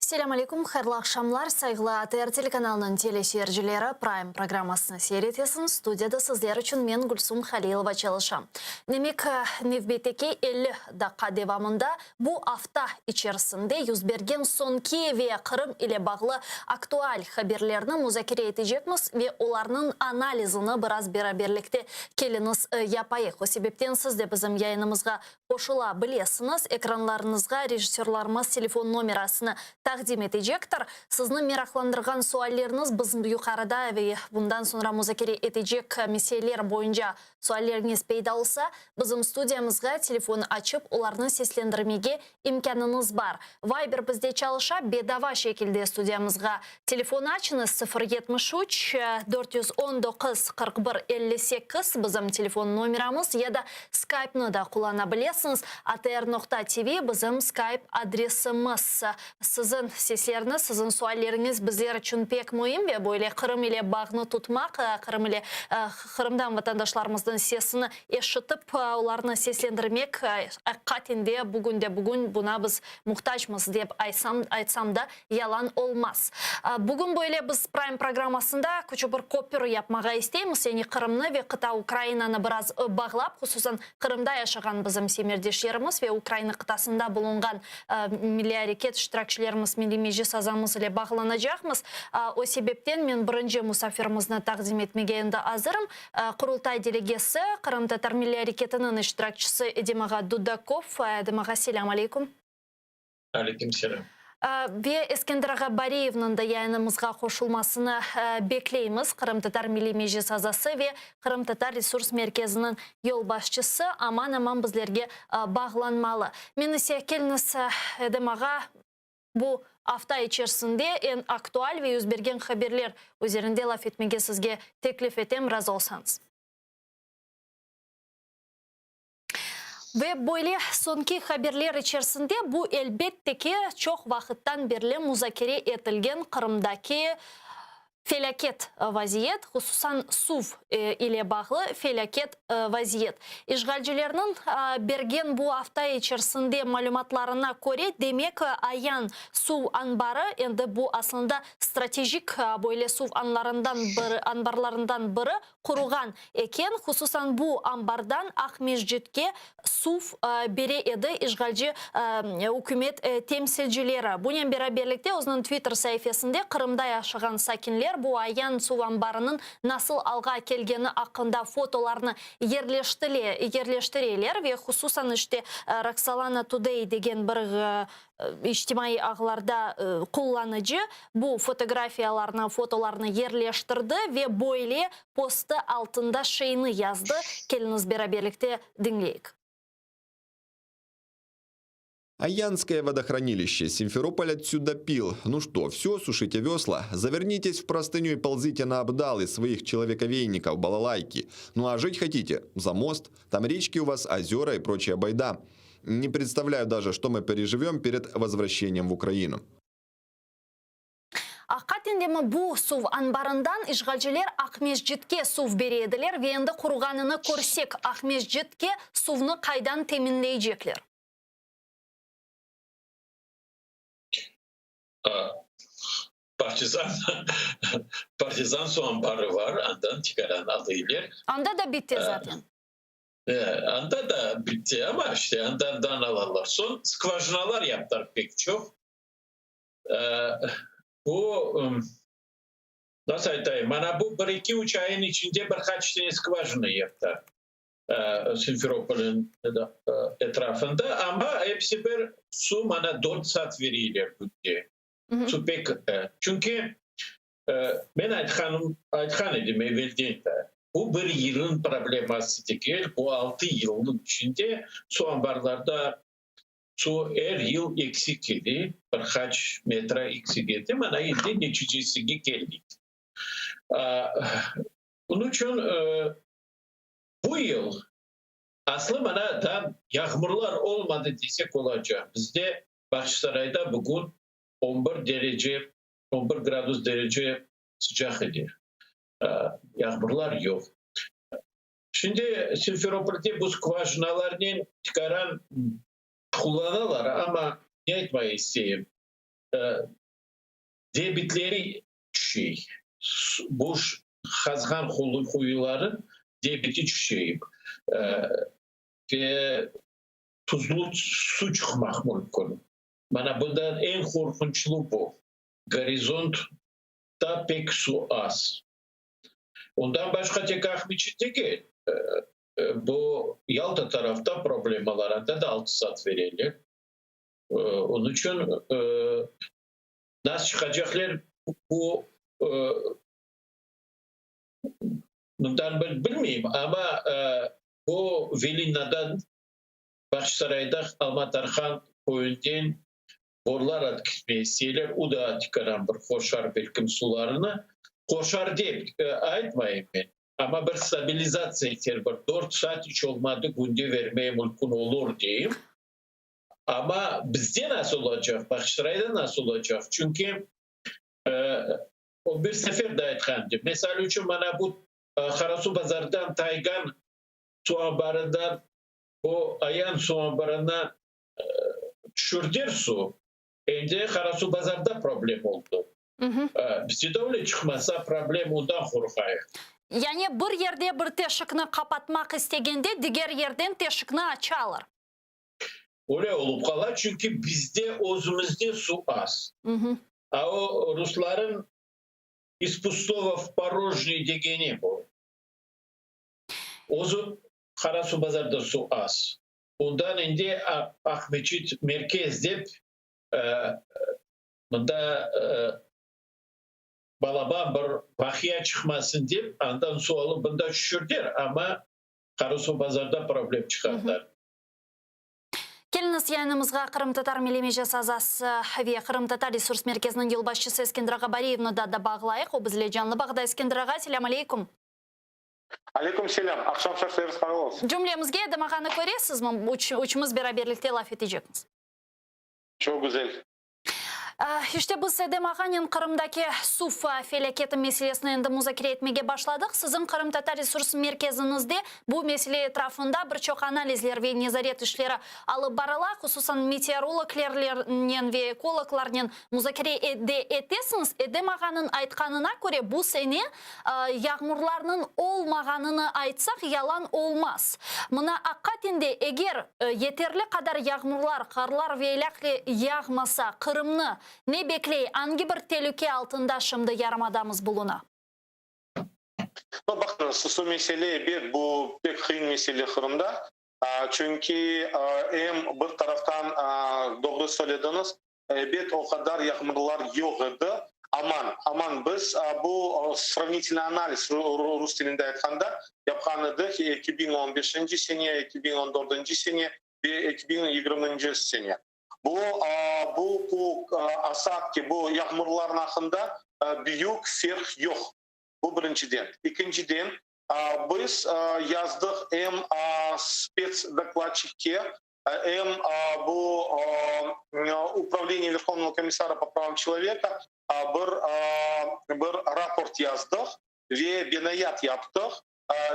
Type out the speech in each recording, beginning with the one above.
Selâm aleyküm, hayırlı aqşamlar, sayğılı ATR telekanalınıñ teleseyircileri, Prime programmasını seyir etesiñiz, studiyada sizler içün men, Gülsum Halilova, çalışam. Demek, nevbetteki 50 daqqa devamında bu afta içerisinde yüz bergen soñki ve Qırım ile bağlı aktual haberlerni muzakere etecekmiz ve olarnıñ analizini biraz beraberlikte keliñiz yapayıq. O sebepten siz de bizim yayınımızğa qoşula bilesiñiz. Ekranlarıñızğa rejissörlarımız telefon nomerasını taqdim etecektir. Sizni meraqlandırğan sualleriñiz biz yuqarıda ve bundan soñra muzakere etecek meseleler boyunca sualleriñiz peyda olsa, bizim studiyamızğa telefon açıp olarnı seslendirmege imkânıñız bar. Viber bizde çalışa, bedava şekilde studiyamızğa telefon açıñız, 0 73 419 41 58 bizim telefon nomeramız ya da Skype-nı da qullana bilesiñiz, atr noqta tv bizim Skype adresimiz. Siziñ sesleriñiz, siziñ sualleriñiz bizler içün pek müim ve böyle Qırım ile bağnı tutmaq, Qırım ile Qırımdan vatandaşlarımıznıñ sesini eşitip, olarnı seslendirmek, aqiqaten de bugünde-bugün buna biz muhtacmız dep aysam, aytsam da yalan olmaz. Bugün böyle biz Prime programmasında küçük bir köpür yapmağa isteymiz, yani Qırımnı ve qıta Ukrainanı biraz bağlap, hususan Qırımda yaşağan bizim semerdeşlerimiz ve Ukraina qıtasında bulunğan milliy areket iştirakçilerimiz, Milliy Meclis azamız ile bağlanacaqmız. O sebepten men birinci musafirimizni taqdim etmege endi azırım. Qurultay delegesi, Qırımtatar milliy areketiniñ iştirakçisi Edem ağa Dudakov. Edem ağa, selâm aleyküm. Aleyküm selâm. Ve Eskender ağa Bariyevniñ de yayınımızğa qoşulmasını bekleymiz, Qırımtatar Milliy Meclis azası ve Qırımtatar Resurs Merkeziniñ yolbaşçısı aman-aman bizlerge bağlanmalı. Men ise, keliñiz, Edem ağa, bu afta içerisinde eñ aktual ve yüz bergen haberler üzerinde laf etmege sizge teklif etem, razı olsañız. Ve böyle soñki haberler içerisinde bu, elbette ki, çoq vaqıttan berli muzakere etilgen Qırımdaki felâket vaziyet, hususan suv ile bağlı felâket vaziyet. İşğalcilerniñ bergen bu afta içerisinde malümatlarına köre, demek, Ayan suv anbarı, endi bu aslında stratejik böyle suv anlarından biri, anbarlarından biri, quruğan eken, hususan bu ambardan Aqmescitke suv bere edi işğalci ükümet temsilcileri. Bunen beraberlikte özüniñ Twitter saifesinde Qırımda yaşağan sakinler bu Ayan suv ambarınıñ nasıl alğa kelgeni aqqında fotolarnı yerleştireler ve hususan işte Roksolana Today degen bir İçtimaiy ağlarda qullanıcı bu fotografiyalarnı, fotolarnı yerleştirdi ve böyle postı altında şeyni yazdı, keliñiz beraberlikte diñleyik. Аянское водохранилище. Симферополь отсюда пил. Ну что, все, сушите весла, завернитесь в простыню и ползите на обдалы своих человековейников, балалайки. Ну а жить хотите? За мост. Там речки у вас, озера и прочая байда. Не представляю даже, что мы переживем перед возвращением в Украину. Aqiqaten demi bu suv anbarından işğalciler Aqmescitke suv bere ediler ve endi quruğanını körsek, Aqmescitke suvnı qaydan teminleycekler? Partizan, Partizan suv anbarı var, andan tikaran alıyler. Anda da bitti zaten. Anda da bitti, amma işte andan alalar. Soñ skvajinalar yaptılar pek çoq. Bu, nasıl aytayım, mana bu bir eki üç ayın içinde bir qaç tane skvajina yaptılar Simferopolniñ etrafında, amma episi bir suv mana dört saat vereyler künde. Suv pek, çünki Men aytqanım, aytqan edim evelden de, bu bir yılnıñ probleması degil, bu altı yılnıñ içinde suv anbarlarda suv er yıl eksik edi, bir qaç metre eksik edi, mana endi neticesige keldik. Bunıñ içün bu yıl aslı mana daa yağmurlar olmadı desek olacaq. Bizde Bağçasarayda bugün on bir derece 11 gradus derece sıcaq edi. Yağmurlar yoq. Şimdi Simferopolde bu skvajinalarnen tikaran qullanalar, amma ne aytmağa isteyim? Debitleri tüşey. Boş qazğan quyuların debiti tüşey. Ve tuzlu suv çıqmaq mümkün. Mana bundan eñ qorqunçlı bu. Gorizontta pek suv az. Ondan başqa tek Aqmeçit degil. Bu Yalta tarafta problemalar, anda da 6 saat vereler. Onıñ içün nasıl çıqacaqlar bu bundan bilmeyim, amma bu Velinadan, Bağçasarayda Alma Tarhan köyünden borular atkizmege isteyler. O da tikaran bir qoşar belkim sularını. Qoşar dep aytmayım men. Amma bir stabilizatsiya eter, bir 4 saat iç olmadı künde vermeye mümkün olur deyim. Amma bizde nasıl olacaq, Bağçasarayda nasıl olacaq? Çünki o bir sefer de aytqan dep. Misal içün mana bu Qarasuvbazardan Taygan suv anbarından o Ayan suv anbarına tüşürdir suv. Endi Qarasuvbazarda problem oldı. Bizde de öyle çıqmasa problem, ondan qorqayıq. Yani bir yerde bir teşikni qapatmaq istegende diger yerden teşikni açalar. Öyle olıp qala, çünki bizde özümizde suv az. A o rusların "из пустого в порожнее" degeni bu. Özü Qarasuvbazarda suv az. Ondan endi Aqmeçit merkez dep mında balaban bir vaqia çıqmasın dep andan suv alıp bunda tüşürdiler, amma Qarasuvbazarda problem çıqardılar. Keliñiz yayınımızğa Qırımtatar Milliy Meclis azası ve Qırımtatar Resurs Merkeziniñ yolbaşçısı Eskender ağa Bariyevni da bağlayıq. O bizle canlı bağda. Eskender ağa, selâm aleyküm. Aleyküm selâm. Aqşam hayırlı olsun. Cümlemizge Edem ağanı köresizmi? Üçümiz beraberlikte laf etecekmiz. Çoq güzel. İşte biz Edem ağanen Qırımdaki suv felâketi meselesini endi muzakere etmege başladıq. Siziñ Qırımtatar Resurs Merkeziñizde bu mesele etrafında bir çoq analizler ve nezaret işleri alıp barıla. Hususan meteorologlarnen ve ekologlarnen muzakere de etesiñiz. Edem ağanıñ aytqanına köre, bu sene yağmurlarnıñ olmağanını aytsaq, yalan olmaz. Mına aqiqaten de eger yeterli qadar yağmurlar, qarlar ve ilâhre yağmasa, Qırımnı ne bekley, angi bir telüke altında şimdi yarımadamız buluna? No, baqıñız, suv mesele ebet, bu pek qıyın mesele Qırımda. Çünki em bir taraftan doğru söylediñiz, ebet, o qadar yağmurlar yoq edi. Aman, aman biz bu сравнительный анализ, rus tilinde aytqanda, yapqan edik 2015 sene, 2014 sene ve 2020 sene. Bu осадки, bu yağmurlarnıñ aqqında büyük farq yoq. Bu birinciden. Ekinciden, biz yazdıq em спецдокладчик ke, em bu Управление Верховного комиссара по правам человека bir raport yazdıq ve beyanat yaptıq.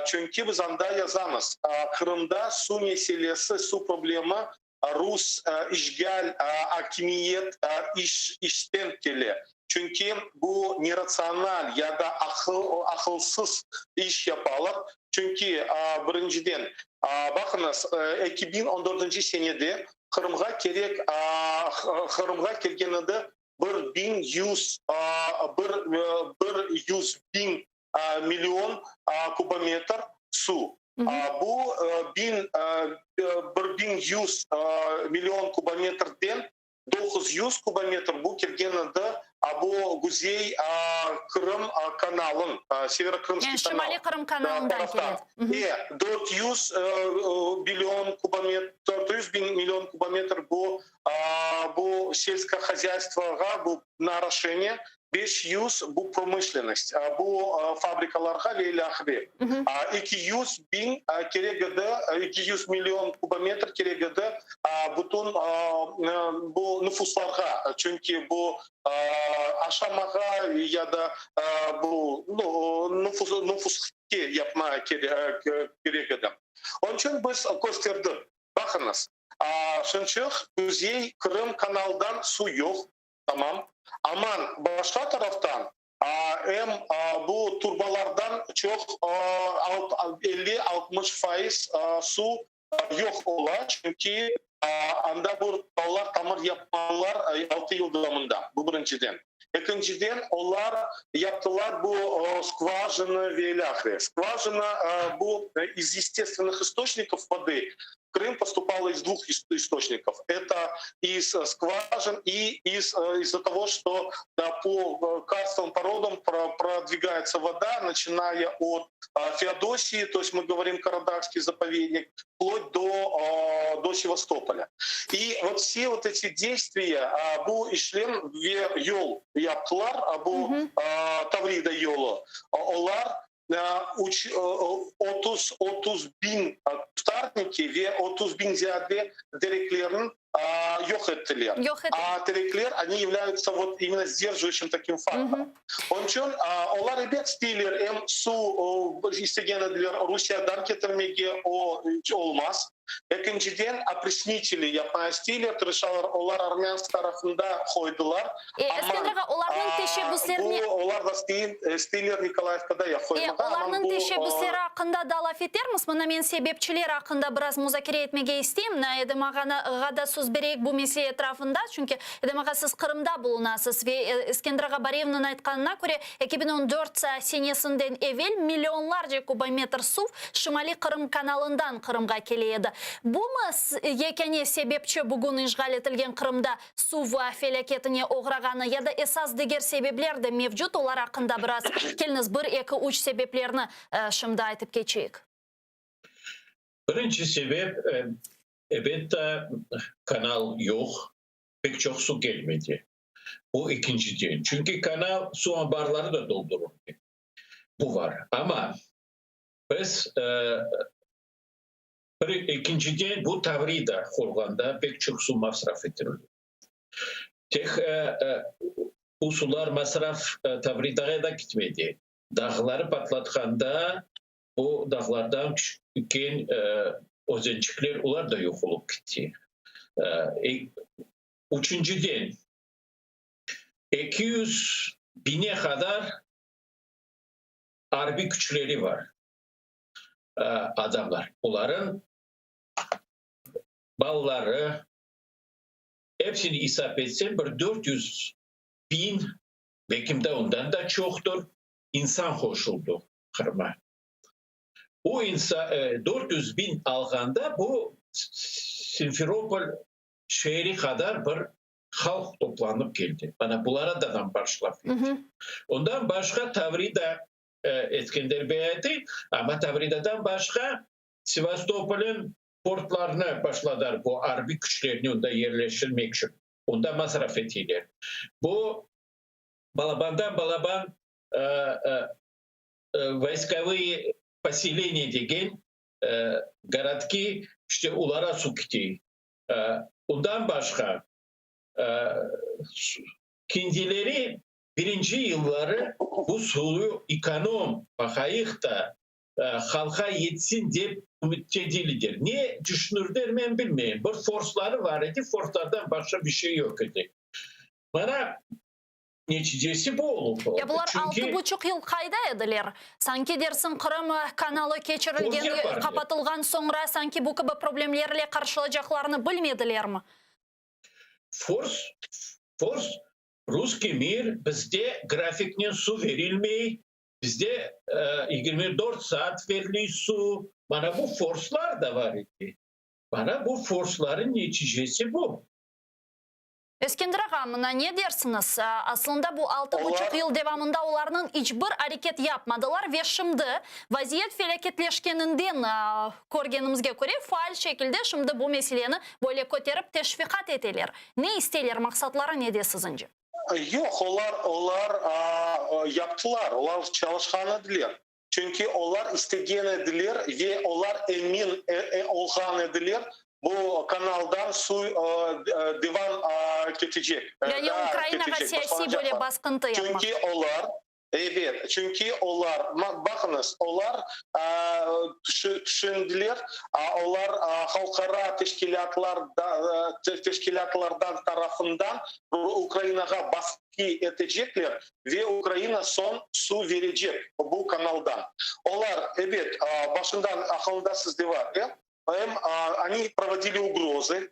Çünki biz anda yazamız: Qırımda suv meselesi, suv problemi rus işğal akimiyet işten kele. Çünki bu neratsional ya da aqılsız iş yapalar. Çünki birinciden, baqıñız, 2014 senede Qırımğa kerek Qırımğa kelgen edi 1100 100 000 million kubometr suv. Bu 1100 million kubometrden 900 kubometr bu kelgen edi bu Quzey Qırım kanalın, Северо-Крымский Yani kanal. Şimaliy Qırım kanalından keledi. 400 million kubometr, 400 biñ million kubometr bu сельское хозяйство ğa, bu на орошение, 500 bu промышленность, bu fabrikalarğa ve ilâhre. 200 biñ kerek edi, 200 million kubometr kerek edi bütün bu nufuslarğa, çünki bu aşamağa ya da bu nufusqa yapma kerek edi. Onıñ içün biz kösterdik. Baqıñız, Şınçıq Quzey Qırım kanaldan suv yoq. Tamam. Aman başqa taraftan, em bu turbalardan çoq, 50-60% suv yoq ola, çünki anda bu olar tamir yapmadılar 6 yıl devamında, bu birinciden. Ekinciden, olar yaptılar bu skvajina ve ilâhre. Skvajina bu iz естественных источников воды в Крым поступало из двух источников. Это из скважин и из-за того, что по карстовым породам продвигается вода, начиная от Феодосии, то есть мы говорим Карадагский заповедник, вплоть до Севастополя. И вот все вот эти действия, bu işlem ve yol yaptılar, bu Tavrida yolu, olar 30 biñ кустарники ve 30 biñ ziyade tereklerni yoq ettiler. Yoq ettiler. А terekler, они являются вот именно сдерживающим таким фактором. Onıñ içün olar ebet isteyler, em suv istegen ediler Rusiyadan ketirmege, o olmaz. Ekinciden, опреснители yapmağa isteyler, tırışalar, olar Armânsk tarafında qoydılar. Eskender ağa, olarnıñ teşebbüslerine Bu olar da isteyler Nikolayevkada qoymağa. Olarnıñ teşebbüsleri aqqında da laf etermiz. Mına men sebepçiler aqqında biraz muzakere etmege isteyim. Edem ağağa da söz bereyik bu mesele etrafında. Çünki, Edem ağa, siz Qırımda bulunasız ve Eskender ağa Bariyevniñ aytqanına köre, 2014 senesinden evel millionlarca kubometr suv Şimaliy Qırım kanalından Qırımğa kele edi. Bumı yekâne sebepçi bugün işğal etilgen Qırımda suv felâketine oğrağanı ya da esas diger sebepler de mevcut, olar aqqında biraz keliñiz, bir, eki, üç sebeplerni şimdi aytıp keçeyik. Birinci sebep, elbette, kanal yoq, pek çoq suv kelmedi. Bu ekinciden. Çünki kanal suv anbarları da doldurırdı. Bu var. Amma biz bir ekinciden bu Tavrida qurğanda pek çoq suv masraf etildi. Tek bu suvlar masraf Tavridağa da ketmedi. Dağları patlatqanda bu dağlardan tüşken özençikler olar da yoq olıp ketti. Üçünciden, 200 biñe qadar arbiy küçleri bar adamlar. Olarnıñ balaları, epsini esap etsen, bir 400 biñ, belki de ondan da çoqtır, insan qoşuldı Qırımğa. O insan, 400 biñ alğanda, bu Simferopol şeeri qadar bir halq toplanıp keldi. Mana bulara da başlap. Ondan başqa Tavrida, Eskender Bey ayttı, amma Tavridadan başqa Sevastopol'ın portlarını başladılar bu arbiy küçlerini onda yerleştirmek içün. Onda masraf ettiler. Bu balabandan balaban войсковые поселения degen городки, işte olara suv kete. Ondan başqa kendileri birinci yılları bu suvu ekonom baqayıq da, halqqa yetsin dep ümütte değiller. Ne düşünürler, men bilmeyim. Bir forsları var edi, forslardan başqa bir şey yoq edi. Mana neticesi bu olıp. Ya bular 6,5 yıl qayda ediler? Sanki dersin Qırım kanalı keçirilgen, qapatılğan soñra sanki bu kibi problemlerle qarşılacaqlarını bilmedilermi? Fors, fors, русский мир, bizde grafiknen suv verilmey, bizde 24 saat veriliy suv. Mana bu forslar da var edi. Mana bu forsların neticesi bu. Eskender ağa, mına ne dersiñiz? Aslında bu 6,5 yıl devamında olarnıñ iç bir areket yapmadılar ve şimdi vaziyet felâketleşkeninden körgenimizge köre faal şekilde şimdi bu meseleni böyle köterip teşviqat eteler. Ne isteyler, maqsatları nede siziñce? Yoq, olar yaptılar, olar çalışqan ediler. Çünki olar istegen ediler ve olar emin olğan ediler, bu kanaldan suv devam ketecek. Yani Ukrainağa siyasiy böyle basqıntı yapmaq. Çünki olar. Ebet, çünki olar, baqıñız, olar tüşündiler, olar halqara teşkilâtlardan tarafından Ukrainağa basqı etecekler ve Ukraina soñ suv berecek bu kanaldan. Olar, ebet, başından aqılında sizde bar, em oni provodili ugrozı,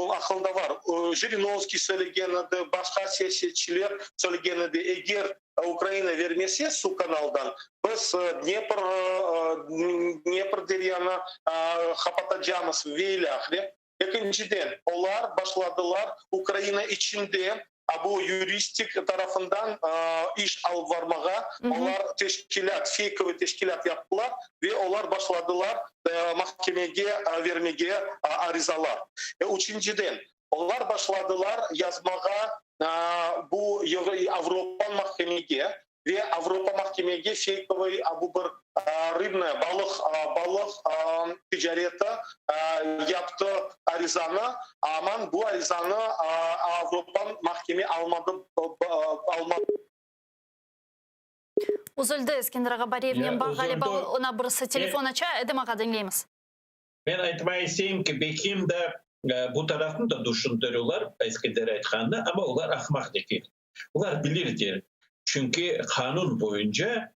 Aqılda bar, Jirinovskiy söylegen edi, başqa siyasetçiler söylegen edi, eger Ukraina vermese suv kanaldan, biz Dnepr, Dnepr deryanı qapatacamız ve ilâhre. Ekinciden, olar başladılar Ukraina içinde bu yuristik tarafından iş alıp barmağa, olar teşkilât, feykovıy teşkilât yaptılar ve olar başladılar mahkemege vermege arizalar. Üçünciden, olar başladılar yazmağa bu Avropa mahkemege ve Avropa mahkemege feykovıy bu bir rıbnaya, balıq, balıq ticareti yaptı arizanı, aman bu arizanı Avropa mahkeme almadı, almadı. Üzüldi Eskender ağa Bariyevnen bağ, ğaliba oña birisi telefon aça. Edem ağa, diñleymiz. Men aytmağa isteyim ki, bekim de bu tarafnı da düşündürüler, Eskender aytqanını, amma olar ahmaq degil. Olar bilirdir, çünki qanun boyunca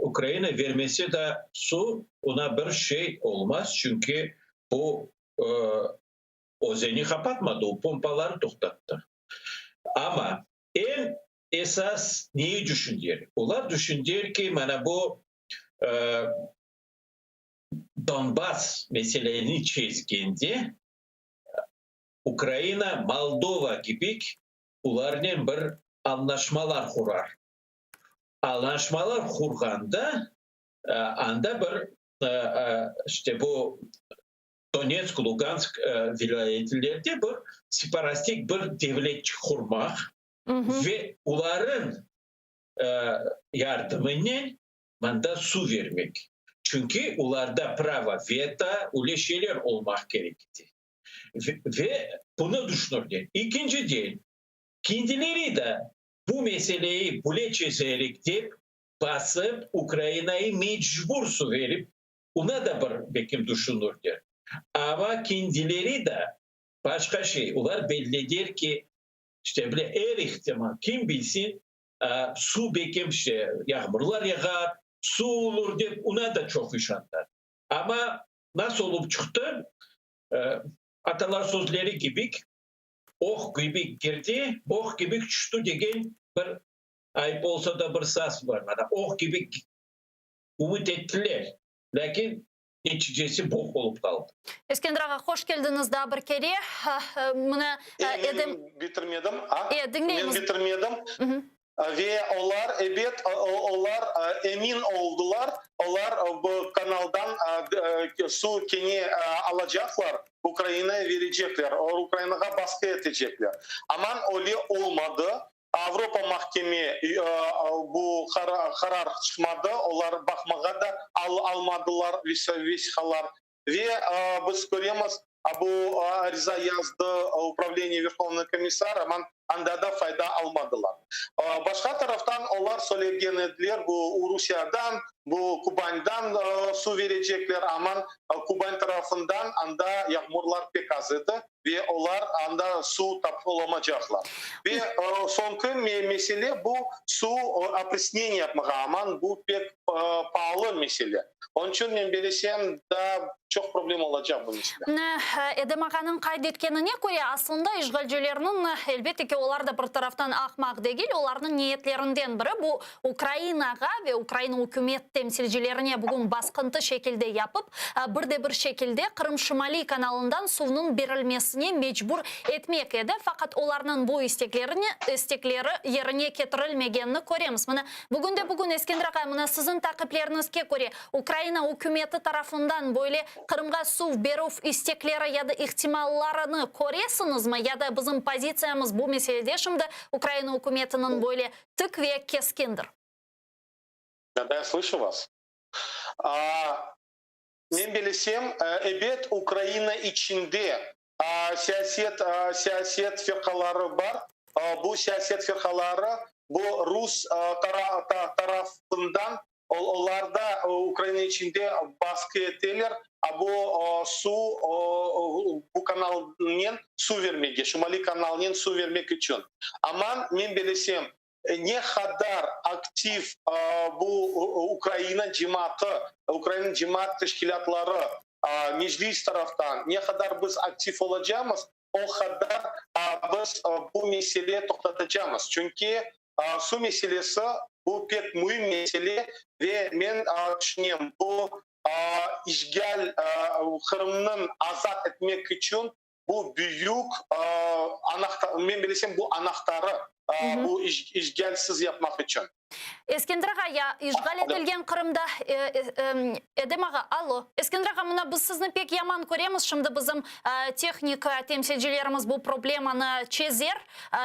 Ukraina vermese de suv, oña bir şey olmaz, çünki bu özeni qapatmadı, o pompaları toqtattı. Amma eñ esas neyi düşündiler? Olar düşündiler ki, mana bu Donbass meseleni çezgende Ukraina Moldova kibi olarnen bir añlaşmalar qurar. Añlaşmalar qurğanda anda bir işte bu Donetsk, Lugansk vilâyetlerde bir separastik bir devletçik qurmaq ve olarnıñ yardımınen mında suv vermek. Çünki olarda pravo veto, öyle şeyler olmaq kerek edi. Ve bunı düşünürler. Ekinciden, kendileri de bu meseleyi böyle çezerik dep, basıp, Ukrainayı mecbur suv verip, ona da bir belkim düşünürler. Amma kendileri de başqa şey, olar bellidir ki, işte bile er ihtimal, kim bilsin, suv belkim işte yağmurlar yağar, suv olur dep, ona da çoq işandılar. Amma nasıl olıp çıqtı, atalar sözleri kibi, oq kibi kirdi, boq kibi tüşti degen bir ayıp olsa da bir saz bar. Mana, oq kibi ümüt ettiler, lâkin neticesi boq olıp qaldı. Eskender ağa, hoş keldiñiz daa bir kere. Mına, Edem. Men bitirmedim, a? E, diñleymiz. Men bitirmedim. Ve olar, ebet, olar emin oldılar, olar bu kanaldan suv kene alacaqlar, Ukrainaya verecekler, Ukrainağa basqı etecekler. Aman öyle olmadı. Avropa mahkeme bu qarar çıqmadı, olar baqmağa da almadılar vesiqalar. Ve biz köremiz, bu ariza yazdı Upravleniye Verhovnıy Komissar, aman anda da fayda almadılar. Başqa taraftan olar söylegen ediler, bu Rusiyadan, bu Kubandan suv verecekler, aman Kuban tarafından anda yağmurlar pek az edi ve olar anda suv tapıp olamacaqlar. Ve soñki mesele bu suv opresneniye yapmağa, aman bu pek paalı mesele. Onıñ içün men belesem, daa çoq problem olacaq bu mesele. Mına, Edem ağanıñ qayd etkenine köre, aslında işğalcilerniñ, elbette ki, olar da bir taraftan ahmaq degil, olarnıñ niyetlerinden biri bu Ukrainağa ve Ukraina ükümet temsilcilerine bugün basqıntı şekilde yapıp, bir de bir şekilde Qırım Şimaliy kanalından suvnıñ berilmesine mecbur etmek edi. Faqat olarnıñ bu istekleri yerine ketirilmegenini köremiz. Mına, Bugün de bugün, Eskender aqay, mına siziñ taqipleriñizge köre, Ukraina ükümeti tarafından böyle Qırımğa suv berüv istekleri ya da ihtimallarını köresiñizmi, ya da bizim pozitsiyamız bu meselede şimdi Ukraina ükümetiniñ böyle tik ve keskindir? Da, da, ya slışu vas. Men bilesem, ebet, Ukraina içinde siyaset, siyaset firqaları bar. Bu siyaset firqaları. Bu rus tarafından olar da Ukraina içinde basqı eteler, a bu suv, bu kanalnen suv vermege, Şimaliy kanalnen suv vermek içün. Aman, men belesem, ne qadar aktiv bu Ukraina cemaatı, Ukraina cemaat teşkilâtları, Meclis taraftan ne qadar biz aktiv olacamız, o qadar biz bu mesele toqtatacamız. Çünki suv meselesi bu pek müim mesele ve men tüşünem, bu işğal Qırımnıñ azat etmek içün bu büyük anahtar, men bilesem, bu anahtarı bu işğalsiz yapmaq içün. Eskender ağa, ya işğal etilgen Qırımda, Edem ağa, allo. Eskender ağa, mına biz sizni pek yaman köremiz, şimdi bizim tehnika temsilcilerimiz bu problemanı çezer.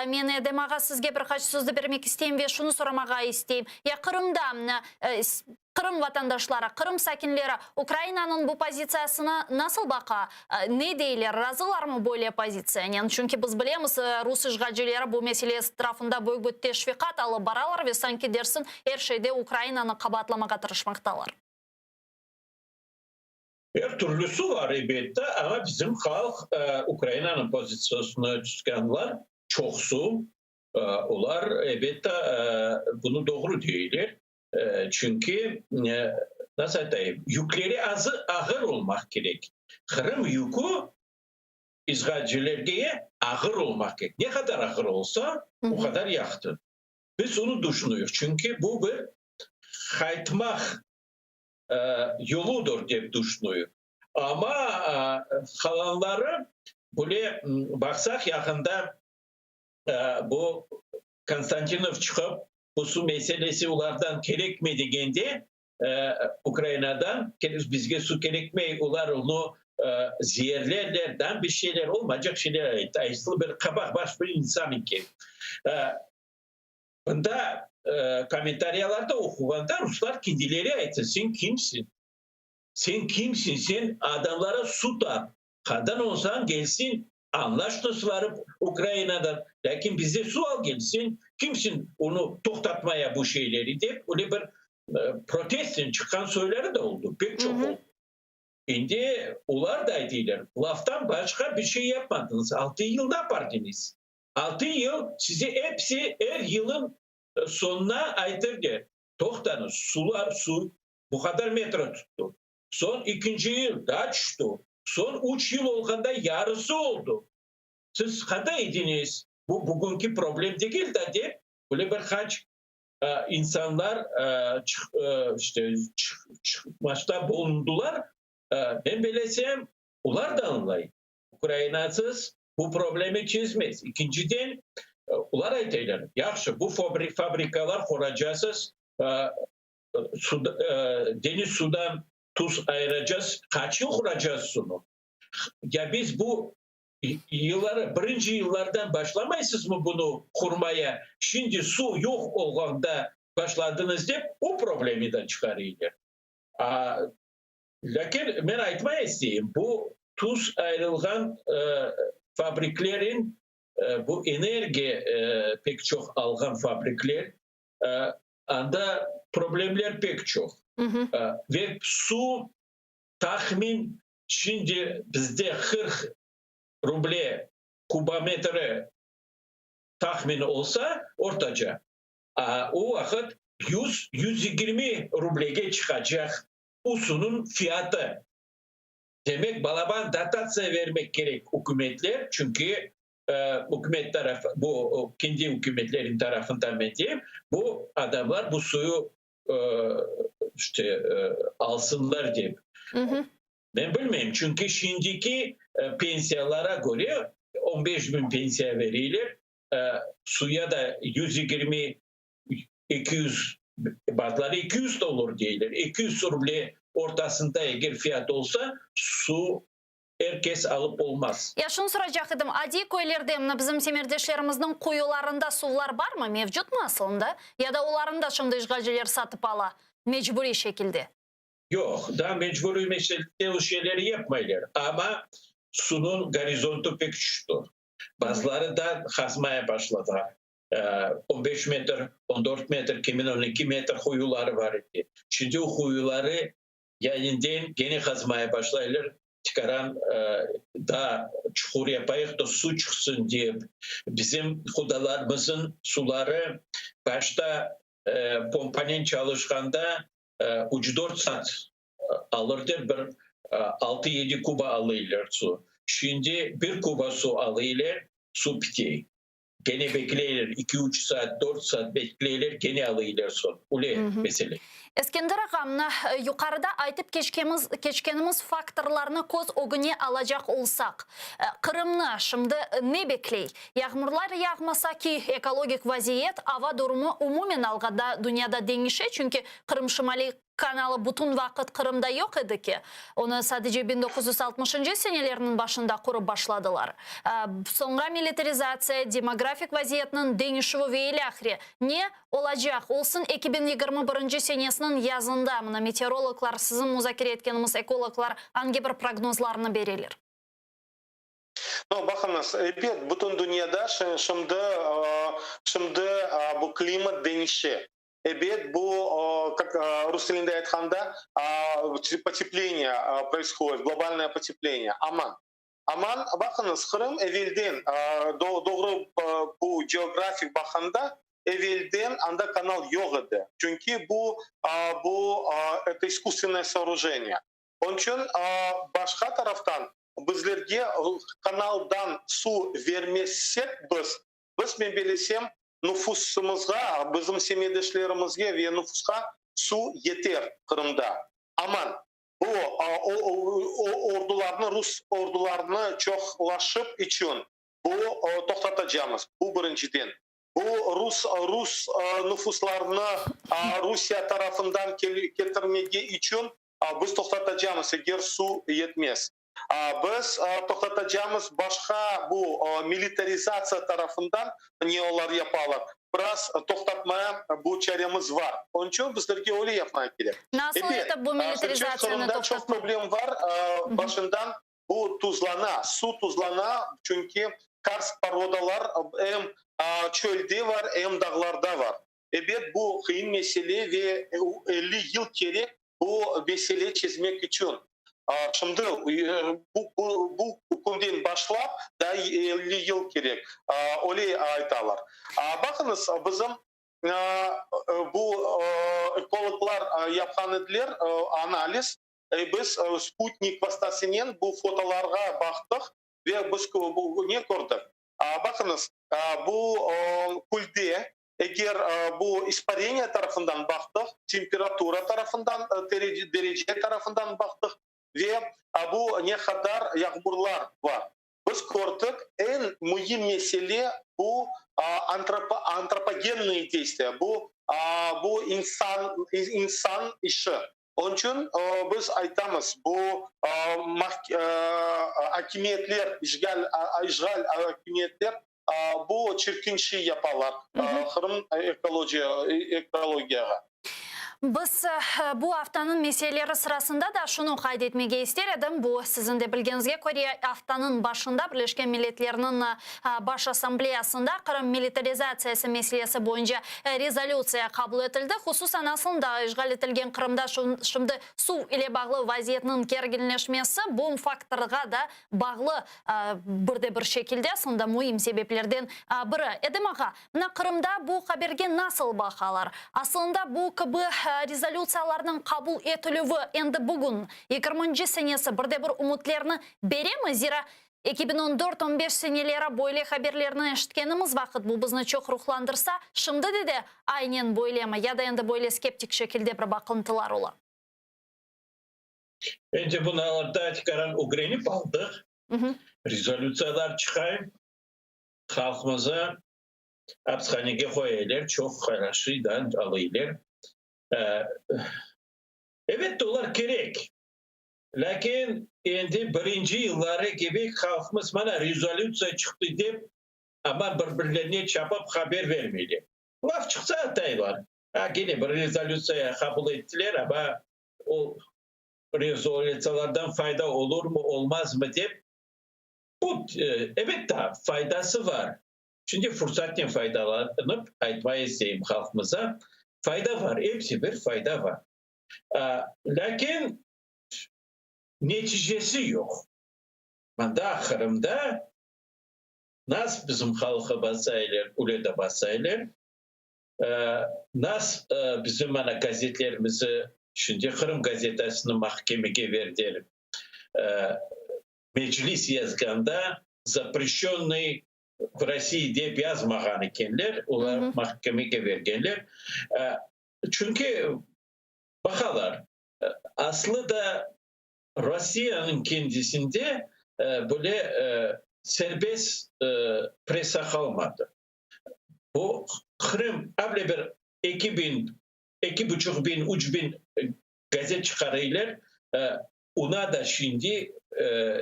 Men, Edem ağa, sizge bir qaç sözde bermek isteyim ve şunı soramağa isteyim. Ya Qırımda Qırım vatandaşları, Qırım sakinleri Ukrainanıñ bu pozitsiyasına nasıl baqa? Ne deyler, razılarmı böyle pozitsiyanen? Çünki biz bilemiz, rus işğalcileri bu mesele etrafında büyük bir teşviqat alıp baralar ve sanki dersin er şeyde Ukrainanı qabaatlamağa tırışmaqtalar. Er türlüsi var, elbette, amma bizim halq Ukrainanıñ pozitsiyasını tutqanlar çoqusı, olar, elbette, bunı doğru deyler. Çünki, nasıl aytayım, yükleri azı ağır olmaq kerek. Qırım yükü işğalcilerge ağır olmaq kerek. Ne qadar ağır olsa, o qadar yahşı. Biz onı düşünüyik, çünki bu bir qaytmaq yoludır dep düşünüyik. Amma qalanları, böyle baqsaq, yaqında bu Konstantinov çıqıp, bu suv meselesi olardan kerekmey degende, Ukrainadan bizge suv kerekmey, olar onı zeerlerler, daa bir şeyler, olmaycaq şeyler ayttı. Aslı bir qabaq baş bir insan eken. Bunda kommentariyalarda oquğanda ruslar kendileri ayttı, sen kimsin? Sen kimsin? Sen adamlara suv tap. Qandan olsañ kelsin, añlaştız varıp Ukrainadan, lâkin bizde suv al kelsin, kimsin onı toqtatmaya bu şeyleri dep, öyle bir protestnen çıqqan soyları da oldı, pek çoq oldı. Endi olar da aytıylar, laftan başqa bir şey yapmadıñız, altı yıl ne yapardıñız? Altı yıl size episi er yılın sonuna aytırdı, toqtañız, sular, suv bu qadar metro tuttı. Soñ ekinci yıl daa tüşti. Soñ üç yıl olğanda yarısı oldı. Siz qanda ediñiz? Bu bugünki problem degil da dep, böyle bir qaç insanlar işte çıqmaşta bulundılar. Men bilesem, olar da añlay, Ukrainasız bu problemi çezmez. Ekinciden, olar aytaylar, yahşı, bu fabrikalar quracasız, deñiz sudan tuz ayıracağız, qaç yıl quracağız suvnı? Ya biz bu yılları, birinci yıllardan başlamaysızmı bunı qurmaya, şimdi suv yoq olğanda başladıñız dep, o problemi de çıqarıylar. Lâkin men aytmaya isteyim, bu tuz ayırılğan fabriklerin, bu energiya pek çoq alğan fabrikler, Anda problemler pek çoq. Ve suv tahmin şimdi bizde 40 ruble kubometri tahmin olsa, ortaca, o vaqıt 100, 120 rublege çıqacaq o suvnıñ fiyatı. Demek, balaban dotatsiya vermek kerek ükümetler, çünki ükümet tarafı, bu kendi ükümetleriniñ tarafından men deyim, bu adamlar bu suyu işte alsınlar dep. Men bilmeyim, çünki şimdiki pensiyalara köre 15 biñ pensiya bereyler, suya da 120, 200, bazıları 200 dollar deyler, 200 ruble ortasında eger fiyat olsa, su er kes alıp olmaz. Ya şunı soracaq edim, adiy köylerde, mına bizim semerdeşlerimizniñ quyularında suvlar barmı, mevcutmı asılında? Ya da olarnı da şimdi işğalciler satıp ala, mecburiy şekilde? Yoq, daa mecburiy meselede o şeyleri yapmaylar, amma suvnıñ gorizontı pek tüşti. Bazıları da qazmaya başladılar. 15 metr, 14 metr, kimin 12 metr quyuları bar edi. Şimdi o quyuları yañıdan kene qazmaya başlaylar, tikaran da çuqur yapayıq da suv çıqsın dep. Bizim qudalarımıznıñ suvları başta pompanen çalışqanda 3-4 saat alırdı, bir 6-7 kuba alırlar suv. Şimdi bir kuba suv alırlar, suv bite. Kene bekleyler 2-3 saat, 4 saat bekleyler, kene alırlar suv. Öyle mesele. Eskender ağa, mına yuqarıda aytıp keçkenimiz faktorlarnı köz ögüne alacaq olsaq, Qırımnı şimdi ne bekley? Yağmurlar yağmasa ki, ekologik vaziyet, ava durumı umumen alğanda dünyada deñişe, çünki Qırım Şimaliy kanalı bütün vaqıt Qırımda yoq edi ki, onı sadece 1960-ncı senelerniñ başında qurıp başladılar. Soñra militarizatsiya, demografik vaziyetniñ deñişüvi ve ilâhre. Ne olacaq? Olsun 2021-nci senesiniñ yazında, mına meteorologlar, siziñ muzakere etkenimiz ekologlar angi bir prognozlarnı bereler? No, baqıñız, ebet, bütün dünyada şimdi bu klimat deñişe. Ebet, bu, как rus tilinde aytqanda, потепление происходит, глобальное потепление. Aman, aman, baqıñız, Qırım evelden, doğru bu geografik baqqanda, evelden anda kanal yoq edi. Çünki bu это искусственное сооружение. Onıñ içün başqa taraftan bizlerge kanaldan suv vermesek biz, men bilsem, nufusımızğa, bizim semetdeşlerimizge ve nufusqa suv yeter Qırımda. Aman, bu ordularnı, rus ordularını çoqlaşıp içün bu toqtatacağımız. Bu birinciden. Bu rus nufuslarını Rusiye tarafından ketirmege içün biz toqtatacağımız, eger suv yetmez. Biz toqtatacağımız başqa bu militarizatsiya tarafından ne olar yapalar. Biraz toqtatmaya bu çaremiz bar. Onıñ içün bizlerge öyle yapmaya kerek. Nasıl etip bu militarizatsiyanı Qırımda çoq problem bar. Başından bu tuzlana, suv tuzlana, çünki karst porodalar em çölde bar, em dağlarda bar. Ebet, bu qıyın mesele ve 50 yıl kerek bu mesele çezmek içün. Şimdi bu künden başlap da 50 yıl kerek, öyle aytalar. Baqıñız, bizim bu ekologlar yapqan ediler analiz. Biz sputnik vastasınen bu fotolarğa baqtıq ve biz ne kördik? Baqıñız, bu külde eger bu испарение tarafından baqtıq, temperatura tarafından, derece tarafından baqtıq ve bu ne qadar yağmurlar bar. Biz kördik, eñ müim mesele bu antropogenные действия, bu insan işi. Onıñ içün biz aytamız, bu akimiyetler, işğal akimiyetler bu çirkin şey yapalar Qırım ekologiyağa. Biz bu aftanıñ meseleleri sırasında da şunı qayd etmege ister edim. Bu, siziñ de bilgeniñizge köre, aftanıñ başında Birleşken Milletlerniñ Baş Assambleyasında Qırım militarizatsiyası meselesi boyunca rezolütsiya qabul etildi. Hususan, aslında işğal etilgen Qırımda şimdi suv ile bağlı vaziyetniñ kerginleşmesi bu faktorğa da bağlı bir de bir şekilde, aslında müim sebeplerden biri. Edem ağa, mına Qırımda bu haberge nasıl baqalar? Aslında bu kibi rezolütsiyalarnıñ qabul etilüvi endi bugün, 20-nci senesi, bir de bir ümütlerni beremi? Zira 2014-15 seneleri böyle haberlerni eşitkenimiz vaqıt bu bizni çoq ruhlandırsa, şimdi de aynen böylemi ya da endi böyle skeptik şekilde bir baqıntılar ola? Endi bunalarda tikaran ögrenip aldıq. Rezolütsiyalar çıqayım. Halqımızı apishanege qoyaylar, çoq qarşıdan alıylar. Evet, olar kerek. Lâkin endi birinci yılları kibi halqımız mana rezolütsiya çıqtı dep, amma bir-birlerine çapıp haber vermeyler. Laf çıqsa ataylar. Ha, kene bir rezolütsiya qabul ettiler, amma o rezolütsiyalardan fayda olurmı, olmazmı dep, bu, evet da, faydası bar. Şimdi fursatnen faydalanıp aytmay isteyim halqımıza, fayda var, episi bir fayda var. Lâkin neticesi yoq. Mında, Qırımda, nas bizim halqı basaylar, öyle de basaylar. Nas bizim mana gazetlerimizi, şimdi Qırım gazetasını mahkemege berdiler. Meclis yazğanda запрещенный в России dep yazmağan ekenler, olar mahkemege bergenler. Çünki baqalar, aslı da Rossiyanıñ kendisinde böyle serbest pressa qalmadı. Bu Qırım able bir 2000, 2500, 3000 gazet çıqarıylar, ona da şimdi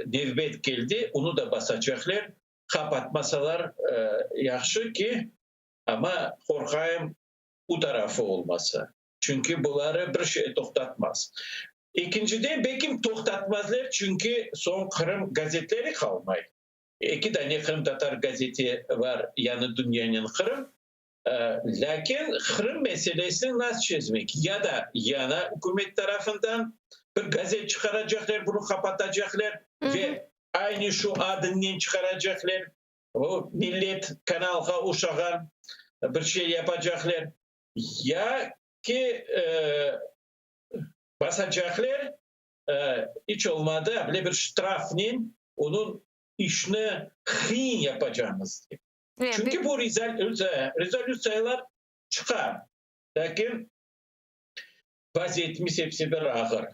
nevbet keldi, onı da basacaqlar, qapatmasalar yahşı ki, amma qorqayım o tarafı olmasa. Çünki buları bir şey toqtatmaz. Ekinciden, belki toqtatmazlar, çünki soñ Qırım gazetleri qalmay. Eki dane qırımtatar gazeti var, Yañı dünyanen Qırım. Lâkin Qırım meselesini nasıl çezmek? Ya da yañı ükümet tarafından bir gazet çıqaracaqlar, bunı qapatacaqlar ve aynı şu adınen çıqaracaqlar. O Millet kanalğa oşağan bir şey yapacaqlar. Ya ki basacaqlar, iç olmadı, bile bir ştrafnen onıñ işni qıyın yapacağımız dep. Çünki bu rezolütsiyalar çıqa, lâkin vaziyetimiz episi bir ağır.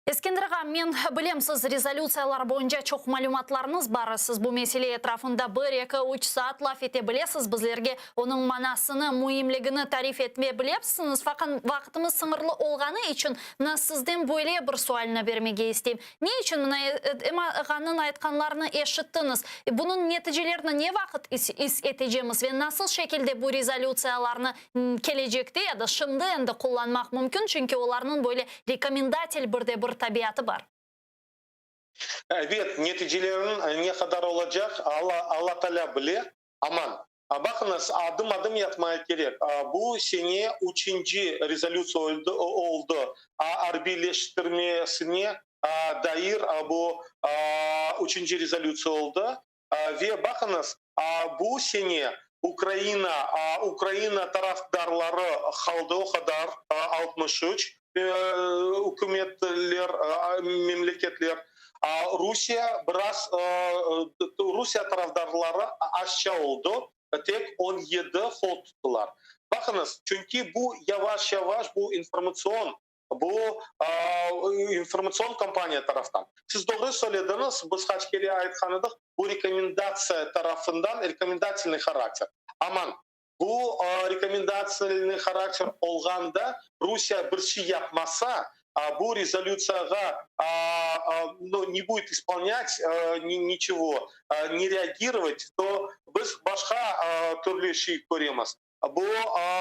Eskender ağa, men bilem, siz rezolütsiyalar boyunca çoq malümatlarıñız bar, siz bu mesele etrafında bir, eki, üç saat laf ete bilesiz, bizlerge onıñ manasını, müimligini tarif etme bilepsiñiz, faqat vaqıtımız sıñırlı olğanı içün mına sizden böyle bir sualni bermege isteyim. Ne içün mına Edem ağanıñ aytqanlarını eşittiñiz? Bunıñ neticelerini ne vaqıt is etecemiz ve nasıl şekilde bu rezolütsiyalarnı kelecekte ya da şimdi endi qullanmaq mümkün, çünki olarnıñ böyle rekomendatel bir de bir tabiatı bar? Ebet, neticeleriniñ ne qadar olacaq, Alla Taalâ bile. Aman, baqıñız, adım-adım yapmaya kerek. Bu sene üçünci rezolütsiya oldı, arbiyleştirmesine dair bu üçünci rezolütsiya oldı. Ve baqıñız, bu sene Ukraina, Ukraina tarafdarları qaldı o qadar, 63 ükümetler, memleketler. Rusiye biraz, Rusiye tarafdarları azca oldı, tek 17 qol tuttılar. Baqıñız, çünki bu yavaş-yavaş bu informatsion, bu informatsion kampaniya taraftan. Siz doğru söylediñiz, biz qaç kere aytqan edik, bu rekomendatsiya tarafından, rekomendatelnıy harakter. Aman, bu rekomendatelnıy harakter olğanda Rusiye bir şey yapmasa, bu rezolütsiyağa ne будет исполнять ничего, не reagировать, то biz başqa türlü şey köremiz. Bu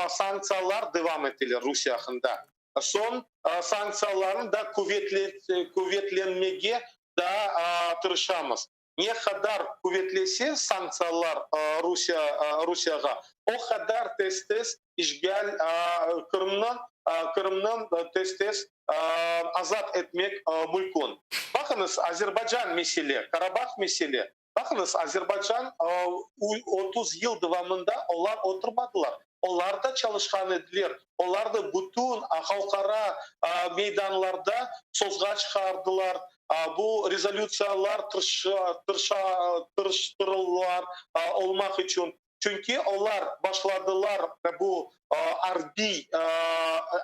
sanktsiyalar devam eteler Rusiye aqqında. Soñ sanktsiyalarnı da quvetlenmege da tırışamız. Ne qadar quvetlese sanktsiyalar Rusiyağa, o qadar tez-tez işğal Qırımnı, Qırımnı tez-tez azat etmek mümkün. Baqıñız, Azerbaycan mesele, Karabah mesele. Baqıñız, Azerbaycan 30 yıl devamında olar oturmadılar. Olar da çalışqan ediler. Olar da bütün halqara meydanlarda sözğa çıqardılar. Bu rezolütsiyalar tırıştırılar olmaq içün. Çünki olar başladılar bu arbiy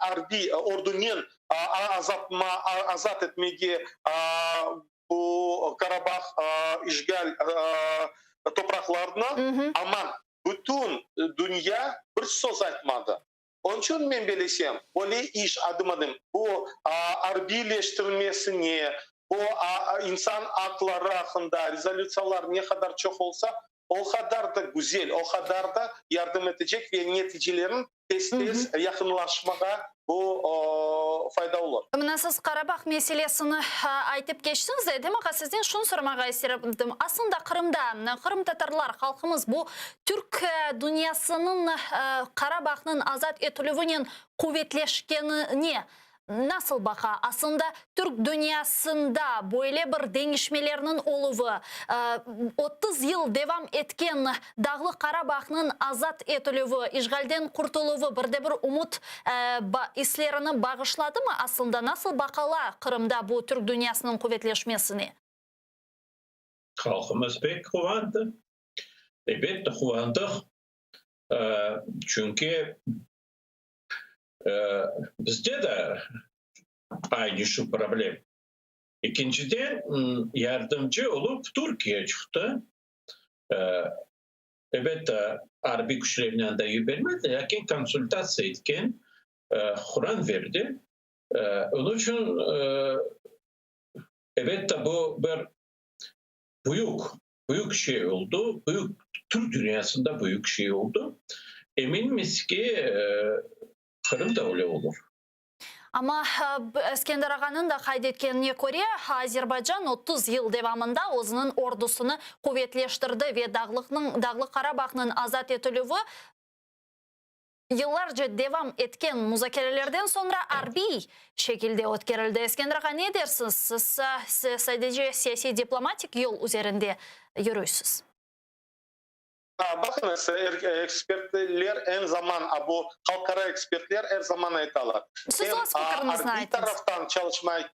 arbiy ordunen azat etmege bu Karabah işğal topraqlarını, amma bütün dünya bir söz aytmadı. Onıñ içün men belesem, böyle iş adım-adım bu arbiyleştirmesine, bu insan aqları aqqında rezolütsiyalar ne qadar çoq olsa, O qadar da güzel, o qadar da yardım etecek ve neticelerin tez-tez yaqınlaşmağa bu fayda olur. Mına siz Qarabağ meselesini aytıp keçtiñiz de, Edem ağa, sizden şunı soramağa ister edim. Aslında Qırımda qırımtatarlar, halqımız bu türk dünyasınıñ Qarabağnıñ azat etilüvinen quvetleşkenine Nasıl baqa? Aslında, türk dünyasında böyle bir deñişmelerniñ oluvı, 30 yıl devam etken Dağlı Qarabağnıñ azat etilüvi, işğalden qurtuluvı bir de bir ümüt islerini bağışladımı? Aslında, nasıl baqala Qırımda bu türk dünyasınıñ quvetleşmesine? Halqımız pek quvandı. Elbette, quvandıq. Çünki Bizde de aynı şu problem. Ekinciden, yardımcı olıp Türkiye çıqtı. Elbette, arbiy küçlerni anda yibermedi, lâkin konsultatsiya etken, quran berdi. Onıñ içün, elbette, bu bir büyük, büyük şey oldı, büyük, Türk dünyasında büyük şey oldı. Eminmiz ki, Qırım da öyle olur. Amma Eskender ağanıñ da qayd etkenine köre, Azerbaycan 30 yıl devamında özüniñ ordusını quvetleştirdi ve Dağlıqnıñ, Dağlıq Qarabağnıñ azat etilüvi yıllarca devam etken muzakerelerden soñra arbiy şekilde ötkerildi. Eskender ağa, ne dersiñiz? Siz sadece siyasiy-diplomatik yol üzerinde yürüysiz. Baqıñız, ekspertler eñ zaman, bu halqara ekspertler er zaman aytalar, Siz öz fikiriñizni arbiy aytıñız. taraftan çalışmaya,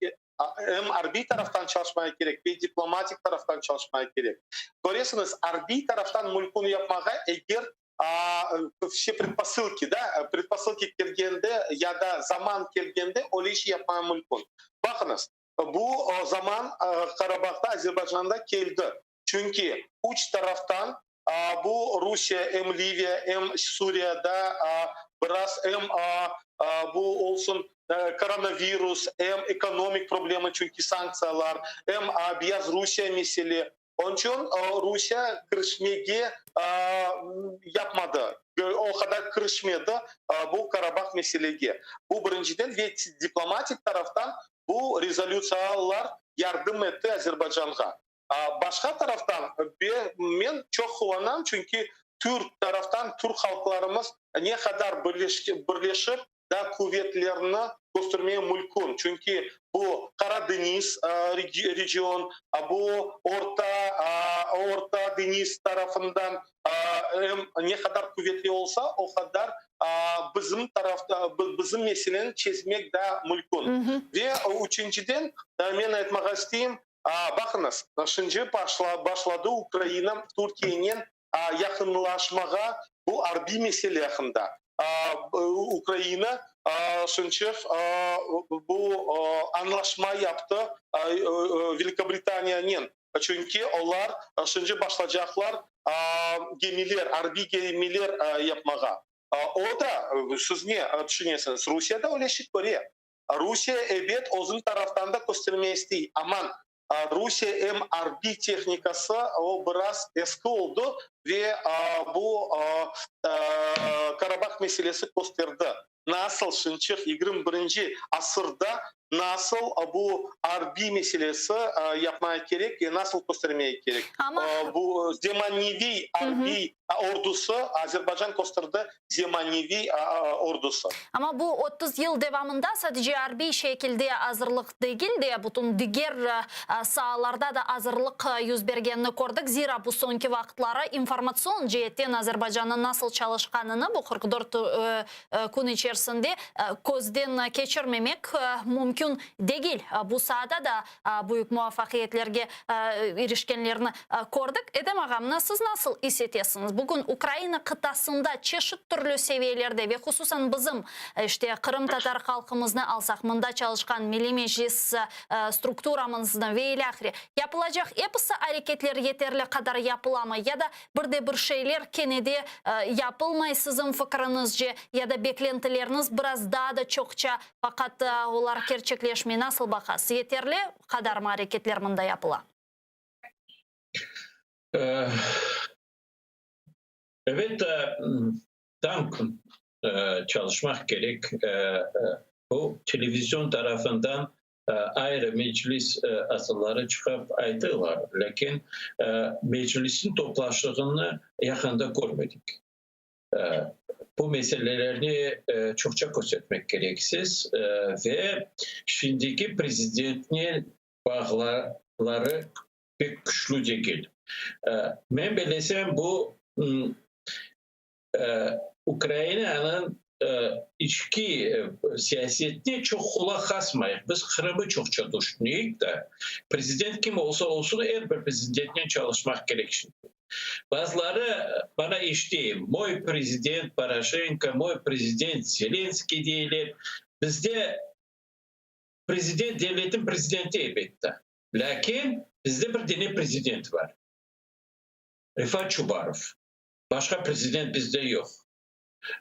em arbiy taraftan çalışmaya kerek ve diplomatik taraftan çalışmaya kerek. Köresiñiz, arbiy taraftan mülkün yapmağa, eger vse predposılki, da, predposılki kelgende ya da zaman kelgende öyle iş yapmaya mülkün. Baqıñız, bu zaman Qarabağda, Azerbaycanda keldi. Çünki üç taraftan bu Rusiye, em Liviya, em Suriyada biraz em bu olsun koronavirus, em ekonomik problema, çünki sanktsiyalar, em Beyaz Rusiye mesele. Onıñ içün Rusiye kirişmege yapmadı, o qadar kirişmedi bu Karabah meselege. Bu birinciden ve diplomatik taraftan bu rezolütsiyalar yardım etti Azerbaycanğa. Başqa taraftan, men çoq quvanam, çünki türk taraftan türk halqlarımız ne qadar birleşip, daa quvetlerini köstermege mülkün. Çünki bu Qara deñiz region, bu Orta Orta deñiz tarafından em ne qadar quvetli olsa, o qadar bizim tarafta bizim meseleni çezmek daa mülkün. Ve üçünciden, men aytmağa isteyim, Baqıñız, şimdi başladı Ukraina Türkiyenen yaqınlaşmağa bu arbiy mesele aqqında. Ukraina şimdi bu añlaşma yaptı Velikobritaniyanen, çünki olar şimdi başlacaqlar gemiler, arbiy gemiler yapmağa. O da, siz ne tüşünesiñiz, Rusiye de öyle şey köre. Rusiye, ebet, özüniñ taraftan da köstermege istey, aman Rusiye em arbiy tehnikası o biraz eski oldı ve bu Karabah meselesi kösterdi, nasıl şimçıq 21-nci asırda nasıl bu arbiy meselesi yapmaya kerek ve nasıl köstermege kerek. Bu zemaneviy arbiy ordusı Azerbaycan kösterdi zemaneviy ordusı. Amma bu 30 yıl devamında sadece arbiy şekilde azırlıq degil de, bütün diger saalarda da azırlıq yüz bergenini kördik. Zira bu soñki vaqıtları informatsion ceetten Azerbaycannıñ nasıl çalışqanını bu 44 kün içerisinde közden keçirmemek mümkün degil. Bu saada da büyük muvafaqiyetlerge irişkenlerini kördik. Edem ağa, mına siz nasıl is etesiñiz, bugün Ukraina qıtasında çeşit türlü seviyelerde ve hususan bizim, işte, qırımtatar halqımıznı alsaq, mında çalışqan Milliy Meclis strukturamıznı ve ilâhre, yapılacaq episi areketler yeterli qadar yapılamı ya da bir de bir şeyler kene de yapılmay siziñ fikriñizce ya da beklentileriniz biraz daa da çoqça Faqat olar kerçekleşmey. Nasıl baqasız, yeterli qadarmı areketler mında yapıla? Ebet, tam çalışmaq kerek. Bu televizion tarafından ayrı Meclis azaları çıqıp aytılar, lâkin Meclisniñ toplaşığını yaqında körmedik. Bu meselelerni çoqça körsetmek kereksiz ve şimdiki prezidentnen bağları pek küçlü degil. Men bellesem, bu Ukrainanıñ içki siyasetine çoq qulaq asmayıq. Biz Qırımı çoqça tüşüneyik da. Prezident kim olsa olsun, er bir prezidentnen çalışmaq kerek şimdi. Bazıları bana eşiteyim, Moy prezident Poroşenko, moy prezident Zelenskiy deyler. Bizde prezident devletniñ prezidenti elbette. Lâkin bizde bir dene prezident bar, Refat Çubarov. Başqa prezident bizde yoq.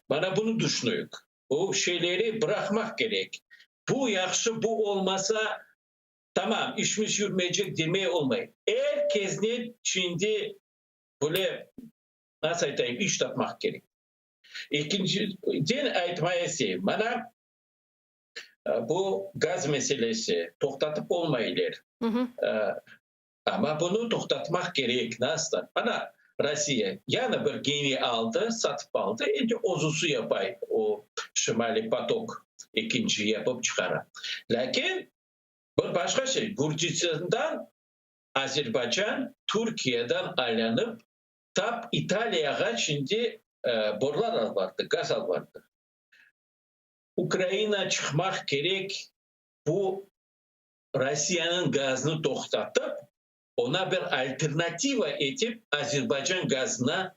Mana bunı tüşüneyik. Bu şeyleri bıraqmaq kerek. Bu yahşı, bu olmasa, tamam, işimiz yürmeycek demey olmay. Er kesnen şimdi böyle, nasıl aytayım, iş tapmaq kerek. Ekinciden aytmaya isteyim, mana bu gaz meselesi toqtatıp olmaylar. Amma bunı toqtatmaq kerek. Nasıl? Mana Rossiya yañı bir gemi aldı, satıp aldı, endi özüsi yapay o Şimaliy potok ekinci yapıp çıqara. Lâkin bir başqa şey, Gürcistandan Azerbaycan Türkiyeden aylanıp tap İtaliyağa şimdi borlar alvardı, gaz alvardı. Ukraina çıqmaq kerek bu Rossiyanıñ gazını toqtatıp, oña bir alternativa etip Azerbaycan gazına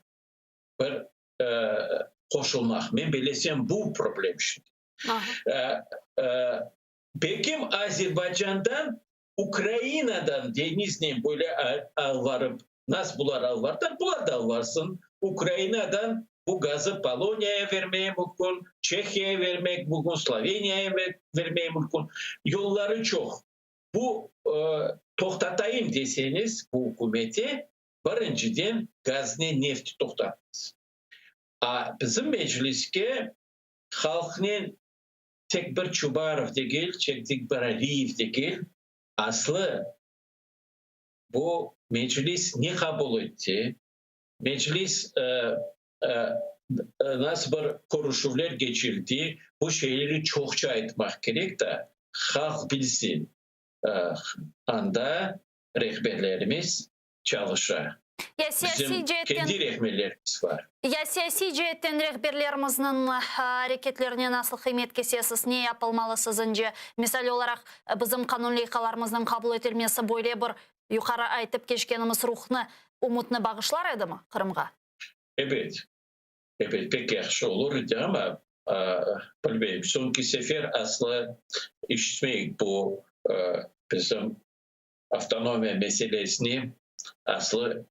bir qoşulmaq. Men bilesem, bu problem şimdi. Belkim Azerbaycandan Ukrainadan deñiznen böyle alvarıp, nasıl bular alvardılar, bular da alvarsın. Ukrainadan bu gazı Poloniyaya vermeye mümkün, Çehiyaya vermek mümkün, Sloveniyaya vermeye mümkün. Yolları çoq. Bu toqtatayım deseñiz bu ükümeti, birinciden gaznen nefti toqtatıñız. A bizim Mecliske halqnen tek bir Çubarov degil, tek bir Aliyev degil, aslı bu Meclis ne qabul etti, Meclis nasıl bir körüşüvler keçirdi, bu şeyleri çoqça aytmaq kerek da, halq bilsin, anda rehberlerimiz çalışa. Ya siyasiy Bizim ceetten kendi rehberlerimiz bar. Ya siyasiy ceetten rehberlerimizniñ areketlerine nasıl qıymet kesesiz, ne yapılmalı siziñce? Misal olaraq, bizim qanun leyhalarımıznıñ qabul etilmesi böyle bir yuqarı aytıp keçkenimiz ruhnı, ümütni bağışlar edimi Qırımğa? Ebet, ebet, pek yahşı olur edi, amma, bilmeyim, soñki sefer aslı işitmeyik bu bizim avtonomiya meselesini aslı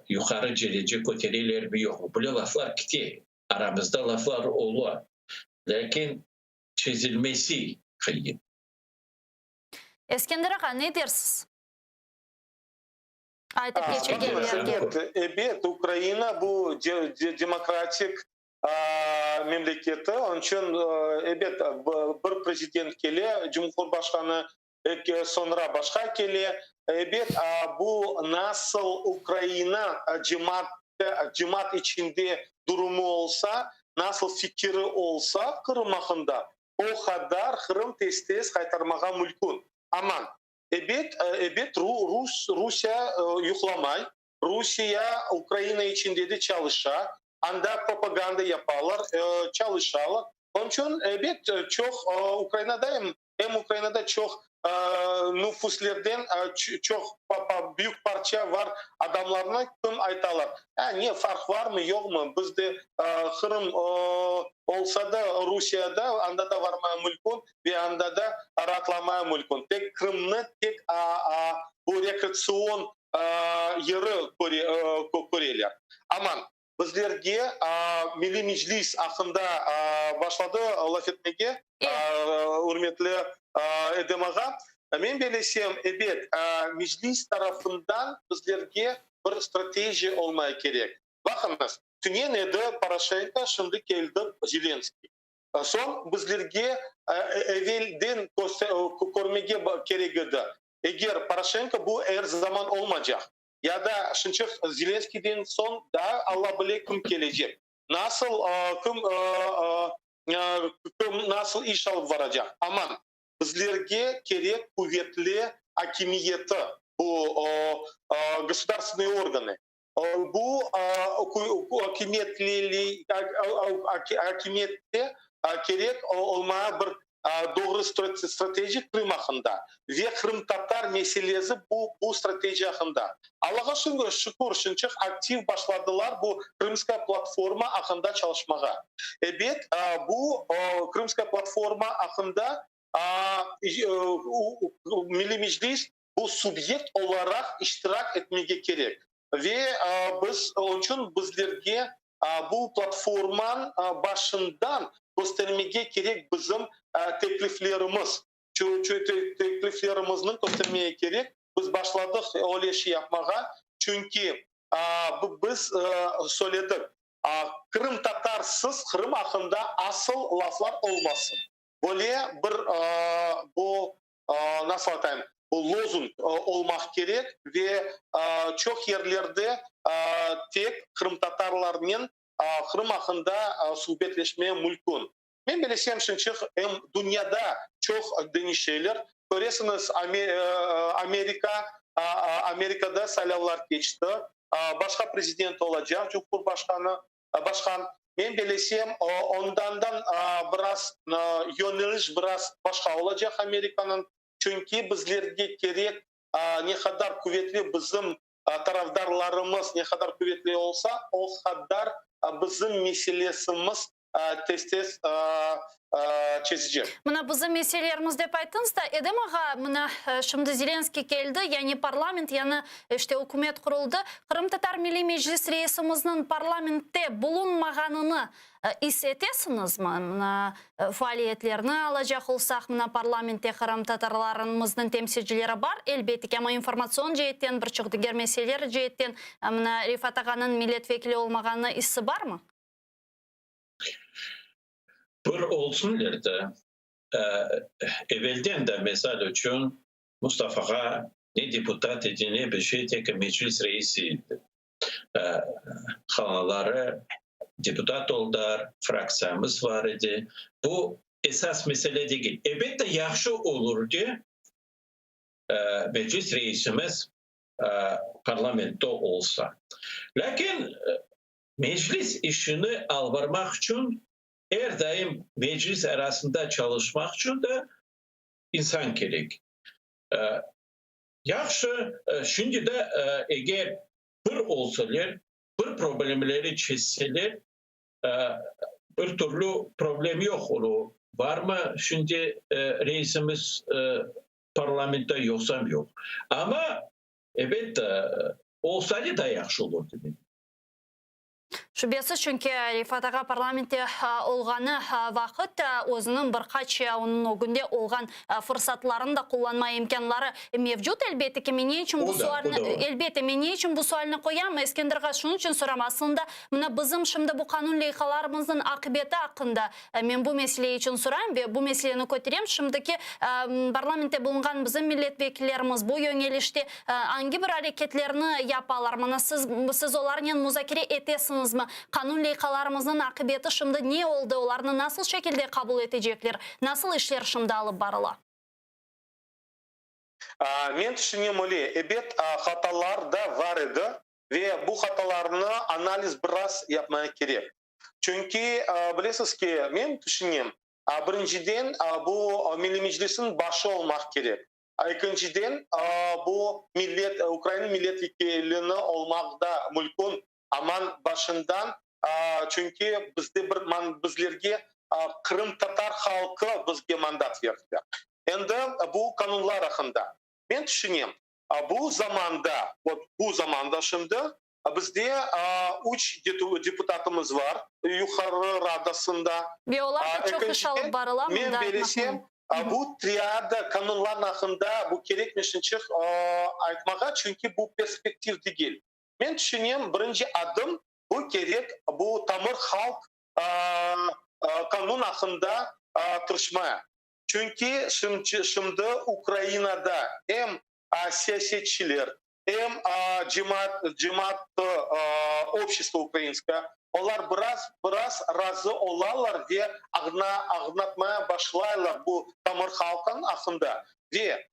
yuqarı cerece köterelermi yoqmı? Böyle laflar kite, aramızda laflar ola, lâkin çezilmesi qıyın. Eskender ağa, ne dersiz? Aytıp keçirgenlerge. Ebet, ebet, Ukraina bu demokratik memleketi, onıñ içün, ebet, bir prezident kele, cumhurbaşqanı, soñra başqa kele. Ebet, bu nasıl Ukraina cemaat, cemaat içinde durumı olsa, nasıl fikiri olsa Qırım aqqında, o qadar Qırım tez-tez qaytarmağa mülkün. Amma, ebet, ebet, Rus, Rusiye yuqlamay, Rusiye Ukraina içinde de çalışa, anda propaganda yapalar, çalışalar. Onıñ içün, ebet, çoq Ukrainada em, em Ukrainada çoq nufuslerden çoq büyük parça var adamlarnı, kim aytalar, ne farq varmı, yoqmı, bizde Qırım olsa da, Rusiyada, anda da varmaya mülkün ve anda da raatlamaya mülkün. Tek Qırımnı tek bu rekreatsion yeri köreler. Aman, bizlerge Milliy Meclis aqqında başladı laf etmege, ürmetli Edem ağa. Men belesem, ebet, Meclis tarafından bizlerge bir strategiya olmaya kerek. Baqıñız, tünevin edi Poroşenko, şimdi keldi Zelenskiy. Soñ bizlerge evelden körmege kerek edi, eger Poroşenko bu er zaman olmacaq, ya da şimçıq Zelenskiyden soñ daa Alla bile kim kelecek, nasıl kim kim nasıl iş alıp varacaq. Aman, bizlerge kerek quvetli akimiyeti, bu gosudarstvenıy organı, bu akimiyette kerek olmağa bir doğru strateji Qırım aqqında ve qırımtatar meselesi bu strateji aqqında. Allağa şükür, şimçıq aktiv başladılar bu Krımskaya platforma aqqında çalışmağa. Ebet, bu Krımskaya platforma aqqında Milliy Meclis bu subyekt olaraq iştirak etmege kerek. Ve biz, onıñ içün bizlerge bu platformanıñ başından köstermege kerek bizim tekliflerimiz, tekliflerimizni köstermege kerek. Biz başladıq öyle şey yapmağa, çünki biz söyledik, qırımtatarsız Qırım aqqında asıl laflar olmasın. Böyle bir bu, nasıl aytayım, bu lozung olmaq kerek ve çoq yerlerde tek qırımtatarlarnen Qırım aqqında suhbetleşme mülkün. Men bilesem, şimçıq em dünyada çoq deñişeler. Köresiñiz, Amerika, Amerikada saylavlar keçti, başqa prezident olacaq, cumhurbaşqanı, başqan. Men bilesem, ondandan biraz yöneliş biraz başqa olacaq Amerikanıñ, çünki bizlerge kerek ne qadar quvetli bizim tarafdarlarımız ne qadar quvetli olsa, o qadar bizim meselesimiz tez-tez çezecek. Mına bizim meselelerimiz dep ayttıñız da, Edem ağa, mına şimdi Zelenskiy keldi, yani parlament, yani işte ükümet quruldı. Qırımtatar Milliy Meclis reisimizniñ parlamentte bulunmağanını is etesiñizmi? Mına faaliyetlerini alacaq olsaq, mına parlamentte qırımtatarlarımıznıñ temsilcileri bar, elbette ki, amma informatsion ceetten, bir çoq diger meseleler ceetten mına Refat ağanıñ millet vekili olmağanı issi barmı? Bir olsunlar da, evelden de, mesal içün, Mustafağa ne deputat edi, ne bir şey, tek Meclis reisi edi. Halaları deputat oldılar, fraktsiyamız bar edi. Bu esas mesele degil. Elbette, yahşı olur ki, Meclis reisimiz parlamentte olsa. Lâkin Meclis işini alıp barmaq içün, er daim Meclis arasında çalışmaq içün de insan kerek. Yahşı, şimdi de eger bir olsalar, bir problemleri çezseler, bir türlü problem yoq olur. Barmı şimdi reisimiz parlamentte, yoqsam yoq. Amma, ebet, olsa da yahşı olur demek. Şübesiz, çünki Refat ağa parlamentte olğanı vaqıt özüniñ bir qaç onıñ ögünde olğan fırsatlarını da qullanma imkânları mevcut. Elbette ki, men ne içün bu sualni, elbette, men ne içün bu sualni qoyam, Eskender ağa, şunıñ içün soram, aslında, mına bizim şimdi bu qanun leyhalarımıznıñ aqibeti aqqında Men bu mesele içün sorayım ve bu meseleni köterem. Şimdiki parlamentte bulunğan bizim milletvekillerimiz bu yöñelişte angi bir areketlerni yapalar? Mına siz, siz olarnen muzakere etesiñizmi? Qanun leyhalarımıznıñ aqibeti şimdi ne oldı? Olarnı nasıl şekilde qabul etecekler? Nasıl işler şimdi alıp barıla? Men tüşünem öyle, ebet, hatalar da var edi ve bu hatalarnı analiz biraz yapmaya kerek. Çünki, bilesiz ki, men tüşünem, birinciden, bu Milliy Meclisniñ başı olmaq kerek, ekinciden, bu millet, Ukraina millet vekilini olmaq da mülkün, aman başından, çünki bizde bir bizlerge qırımtatar halqı bizge mandat berdiler. Endi bu qanunlar aqqında. Men tüşünem, bu zamanda, vot bu zamanda şimdi Bizde üç deputatımız var Yuqarı Radasında. Ve olar da çoq iş alıp barıla, mında aytmaq mümkün. Men bilesem, bu triada qanunlar aqqında bu kerekmeşinçik aytmağa, çünki bu perspektiv degil. Men tüşünem, birinci adım. Bu kerek bu tamır halq qanun aqqında tırışmaya. Çünki şimdi Ukrainada em siyasetçiler, em cemaat, cemaat, общество ukrainskoye, olar biraz, biraz razı olalar ve añlatmaya başlaylar bu tamır halqın aqqında. Ve,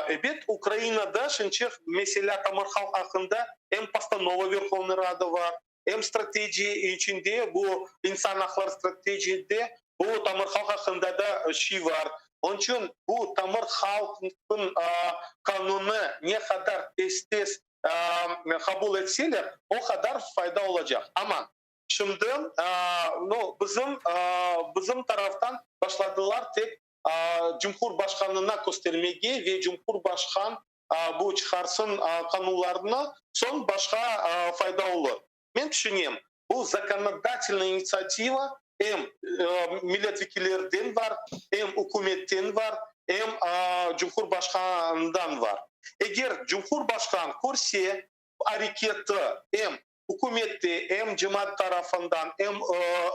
ebet, Ukrainada şimçi meselâ tamır halq aqqında em Postanova Verhovnıy Rada bar, em strategiya içinde bu insan aqları strategiyada bu tamır halq aqqında da şey bar. Onıñ içün bu tamır halqnıñ qanunı ne qadar tez-tez qabul etseler, o qadar fayda olacaq. Amma şimdi no, bizim, bizim taraftan başladılar tek Cumhurbaşqanına köstermege ve Cumhurbaşqan bu çıqarsın qanunlarnı, soñ başqa fayda olur. Men tüşünem, bu zakonodatelnaya initsiativa em milletvekillerden bar, em ükümetten bar, em Cumhurbaşqanından bar. Eger Cumhurbaşqan körse areketi em ükümette, em cemaat tarafından, em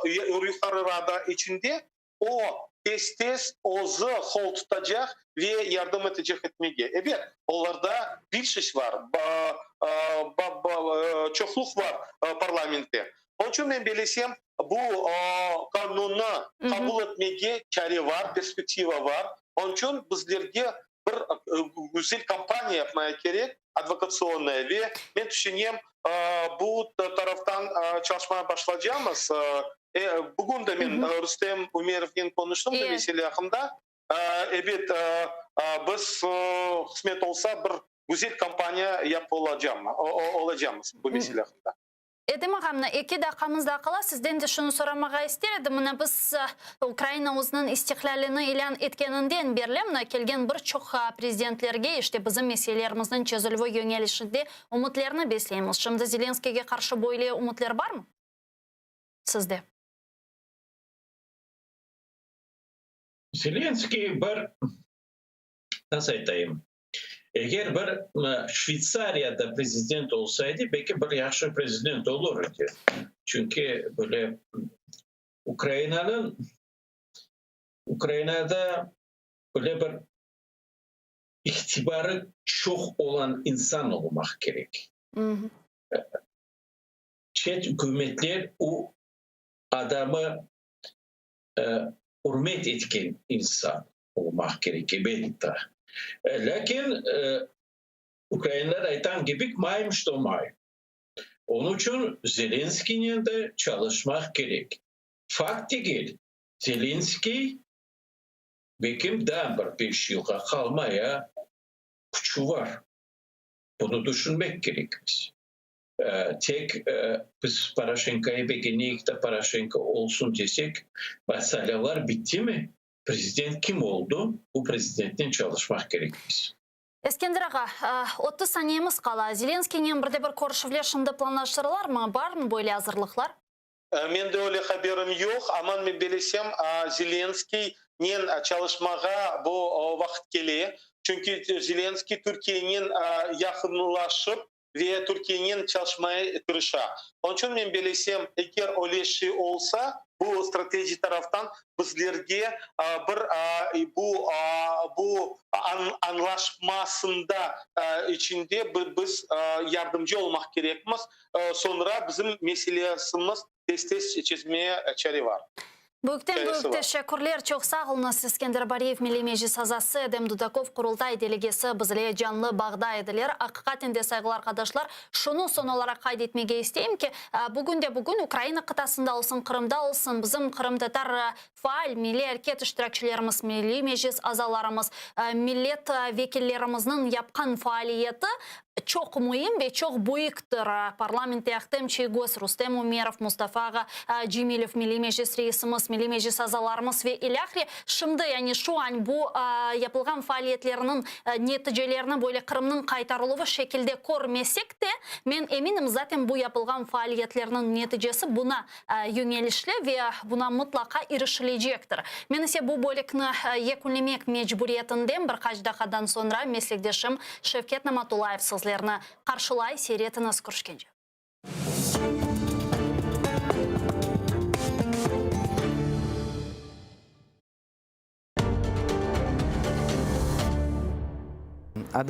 Yuqarı Rada içinde, O, tez-tez özü qol tutacaq ve yardım etecek etmege. Ebet, olarda bilşiş bar, çoqluq bar parlamentte. Onıñ içün men belesem, bu qanunnı qabul etmege çare bar, perspektiva bar. Onıñ içün bizlerge bir güzel kampaniya yapmaya kerek, advokatsionnaya, ve men tüşünem, bu taraftan çalışmağa başlaycamız. Bugün de men Rustem Ümerovnen qonuştım bu mesele aqqında. Ebet, biz, qısmet olsa, bir güzel kampaniya yapıp olacamız bu mesele aqqında. Edem ağa, mına eki daqqamız daa qala, sizden de şunı soramağa ister edim, mına biz Ukraina özüniñ istiqlâlini ilân etkeninden berli mına kelgen bir çoq prezidentlerge işte bizim meselelerimizniñ çezilüvi yöñelişinde ümütlerni besleymiz. Şimdi Zelenskiyge qarşı böyle ümütler barmı sizde? Zelenskiy bir, nasıl aytayım, Eger bir Şveytsariyada prezident olsaydı, belki bir yahşı prezident olur edi. Çünki böyle Ukrainanıñ, Ukrainada böyle bir itibarı çoq olan insan olmaq kerek. Çet ükümetler o adamı ürmet etken insan olmaq kerek, elbette. Lâkin ukrainler aytqan kibi, mayım çto mayım. Onıñ içün Zelenskiynen de çalışmaq kerek. Fakt degil, Zelenskiy belkim daa bir beş yılğa qalmaya küçü bar. Bunı tüşünmek kerekmiz. Tek biz Poroşenkoyı begeneyik de Poroşenko olsun desek, saylavlar bittimi, prezident kim oldı, bu prezidentnen çalışmaq kerekmiz. Eskender ağa, 30 saniyemiz qala. Zelenskiynen bir de bir körüşüvler şimdi planlaştırılarmı, barmı böyle azırlıqlar? Mende öyle haberim yoq, amma men bilesem, Zelenskiynen çalışmağa bu vaqıt kele. Çünki Zelenskiy Türkiyenen yaqınlaşıp ve Türkiyenen çalışmaya tırışa. Onıñ içün men bilesem, eger öyle şey olsa, bu strateji taraftan bizlerge bir bu bu añlaşmasında içinde biz yardımcı olmaq kerekmiz. Soñra bizim meselesimiz tez-tez çezmeye çare bar. Büyükten büyük teşekkürler, çoq sağ oluñız. Eskender Bariyev, Milliy Meclis azası, Edem Dudakov, Qurultay delegesi bizle canlı bağda ediler. Aqiqaten de, sayğılı arqadaşlar, şunı soñ olaraq qayd etmege isteyim ki, bugün de bugün Ukraina qıtasında olsun, Qırımda olsun, bizim qırımtatar faal milliy areket iştirakçilerimiz, Milliy Meclis azalarımız, millet vekillerimizniñ yapqan faaliyeti çoq müim ve çoq büyüktir. Parlamentte Ahtem Çiygoz, Rustem Umerov, Mustafa ağa Cemilev, Milliy Meclis reisimiz, Milliy Meclis azalarımız ve ilâhre şimdi, yani şu an bu yapılğan faaliyetlerniñ neticelerini böyle Qırımnıñ qaytarıluvı şekilde körmesek de, men eminim, zaten bu yapılğan faaliyetlerniñ neticesi buna yöñelişli ve buna mıtlaqa irişilecektir. Men ise bu bölükni yekünlemek mecburiyetindem, bir qaç daqqadan soñra meslekdeşim Şevket Namatullayev sizlerni qarşılay, seyir etiñiz, körüşkence.